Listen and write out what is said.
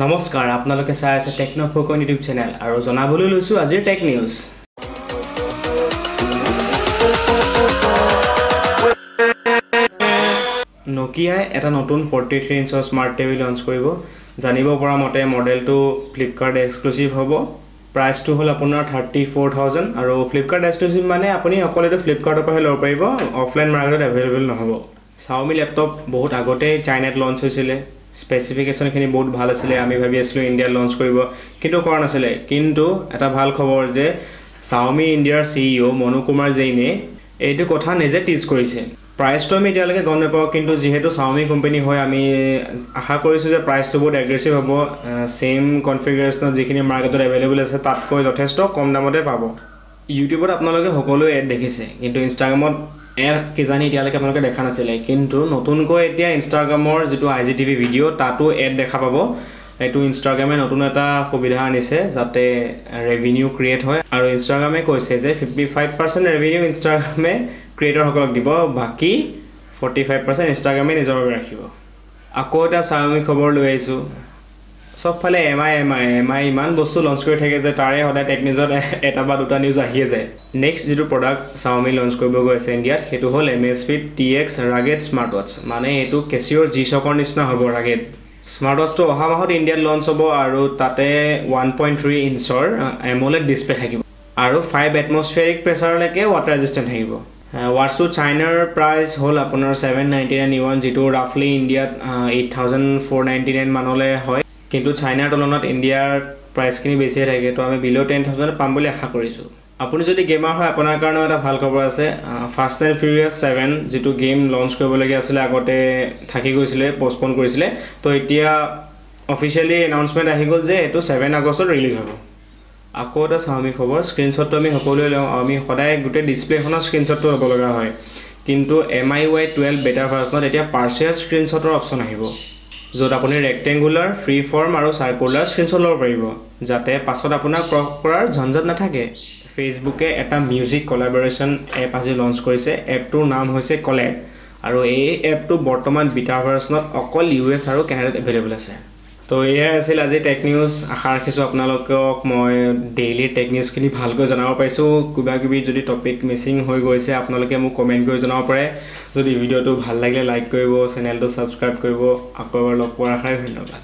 নমস্কাৰ, আপোনালোকে চাই আছে টেকন' ফুকন ইউটিউব চেনেল আৰু জনাবলৈ লৈছোঁ আজিৰ টেক নিউজ। নকিয়াই এটা নতুন 43 ইঞ্চৰ স্মাৰ্ট টিভি লঞ্চ কৰিব। জানিব পৰা মতে মডেলটো ফ্লিপকাৰ্ট এক্সক্লুচিভ হ'ব। প্ৰাইচটো হ'ল আপোনাৰ 34,000 আৰু ফ্লিপকাৰ্ট এক্সক্লুচিভ মানে আপুনি অকল এইটো ফ্লিপকাৰ্টৰ পৰাহে ল'ব পাৰিব, অফলাইন মাৰ্কেটত এভেইলেবল নহ'ব। চাওমি লেপটপ বহুত আগতেই চাইনাত লঞ্চ হৈছিলে, স্পেচিফিকেশ্যনখিনি বহুত ভাল আছিলে, আমি ভাবি আছিলোঁ ইণ্ডিয়াত লঞ্চ কৰিব, কিন্তু কৰা নাছিলে। কিন্তু এটা ভাল খবৰ যে চাওমি ইণ্ডিয়াৰ CEO Manu Kumar জৈনে এইটো কথা নিজে টিজ কৰিছে। প্ৰাইচটো আমি এতিয়ালৈকে গম নাপাওঁ, কিন্তু যিহেতু চাওমি কোম্পানী হয় আমি আশা কৰিছোঁ যে প্ৰাইচটো বহুত এগ্ৰেছিভ হ'ব। ছেইম কনফিগাৰেশ্যনত যিখিনি মাৰ্কেটত এভেইলেবল আছে তাতকৈ যথেষ্ট কম দামতে পাব। ইউটিউবত আপোনালোকে সকলোৱে এড দেখিছে, কিন্তু ইনষ্টাগ্ৰামত এড কিজানি এতিয়ালৈকে আপোনালোকে দেখা নাছিলে। কিন্তু নতুনকৈ এতিয়া ইনষ্টাগ্ৰামৰ যিটো IGTV video তাতো এড দেখা পাব। এইটো ইনষ্টাগ্ৰামে নতুন এটা সুবিধা আনিছে যাতে ৰেভিনিউ ক্ৰিয়েট হয়, আৰু ইনষ্টাগ্ৰামে কৈছে যে 55% ৰেভিনিউ ইনষ্টাগ্ৰামে ক্ৰিয়েটৰসকলক দিব, বাকী 45% ইনষ্টাগ্ৰামে নিজৰ বাবে ৰাখিব। আকৌ এটা চাওমি খবৰ লৈ আহিছোঁ। চবফালে M I M I M I ইমান বস্তু লঞ্চ কৰি থাকে যে তাৰে সদায় টেক নিউজত এটা বা দুটা নিউজ আহিয়ে যায়। নেক্সট যিটো প্ৰডাক্ট চাওমি লঞ্চ কৰিব গৈ আছে ইণ্ডিয়াত সেইটো হ'ল Amazfit TX rugged smart watch. মানে এইটো কেচিঅ'ৰ জি শ্বকৰ নিচিনা হ'ব ৰাগেড স্মাৰ্ট ৱাটচটো। অহা মাহত ইণ্ডিয়াত লঞ্চ হ'ব আৰু তাতে 1.3 ইঞ্চৰ এম'লেড ডিছপ্লে থাকিব আৰু 5 এটমছফিয়াৰিক প্ৰেছাৰলৈকে ৱাটাৰ ৰেজিষ্টেণ্ট থাকিব। ৱাটচটো চাইনাৰ প্ৰাইচ হ'ল আপোনাৰ 799 ইউৱান, যিটো ৰাফলি ইণ্ডিয়াত 8,499 মানলৈ হয়। কিন্তু চাইনাৰ তুলনাত ইণ্ডিয়াৰ প্ৰাইচখিনি বেছিয়ে থাকে, তো আমি বিল' 10,000 পাম বুলি আশা কৰিছোঁ। আপুনি যদি গেমাৰ হয় আপোনাৰ কাৰণেও এটা ভাল খবৰ আছে। ফাষ্ট এণ্ড ফিউৰিয়াছ 7 যিটো গেম লঞ্চ কৰিবলগীয়া আছিলে আগতে থাকি গৈছিলে, পষ্টপন কৰিছিলে, তো এতিয়া অফিচিয়েলি এনাউন্সমেণ্ট আহি গ'ল যে এইটো 7 আগষ্টত ৰিলিজ হ'ব। আকৌ এটা চাওমি খবৰ, স্ক্ৰীণশ্বটটো আমি সকলোৱে লওঁ, আমি সদায় গোটেই ডিছপ্লেখনৰ স্ক্ৰীণশ্বটটো ল'ব লগা হয়, কিন্তু MIUI 12 বেটা ভাৰ্চনত এতিয়া পাৰ্চিয়েল স্ক্ৰীণশ্বটৰ অপশ্যন আহিব, য'ত আপুনি ৰেক্টেংগুলাৰ, ফ্ৰী ফৰ্ম আৰু চাৰ্কুলাৰ স্ক্ৰীণশ্বট ল'ব পাৰিব, যাতে পাছত আপোনাক ক্ৰপ কৰাৰ ঝঞ্ঝট নাথাকে। ফেচবুকে এটা মিউজিক কলাবৰেশ্যন এপ আজি লঞ্চ কৰিছে। এপটোৰ নাম হৈছে কলেব আৰু এই এপটো বৰ্তমান বিটা ভাৰ্চনত অকল US আৰু কেনাডাত এভেইলেবল আছে। তো এয়াই আছিল আজি টেক নিউজ। আশা ৰাখিছোঁ আপোনালোকক মই ডেইলি টেক নিউজখিনি ভালকৈ জনাব পাৰিছোঁ। কিবা কিবি যদি টপিক মিচিং হৈ গৈছে আপোনালোকে মোক কমেণ্ট কৰি জনাব পাৰে। যদি ভিডিঅ'টো ভাল লাগিলে লাইক কৰিব, চেনেলটো ছাবস্ক্ৰাইব কৰিব। আকৌ এবাৰ লগ পোৱাৰ আশাৰে ধন্যবাদ।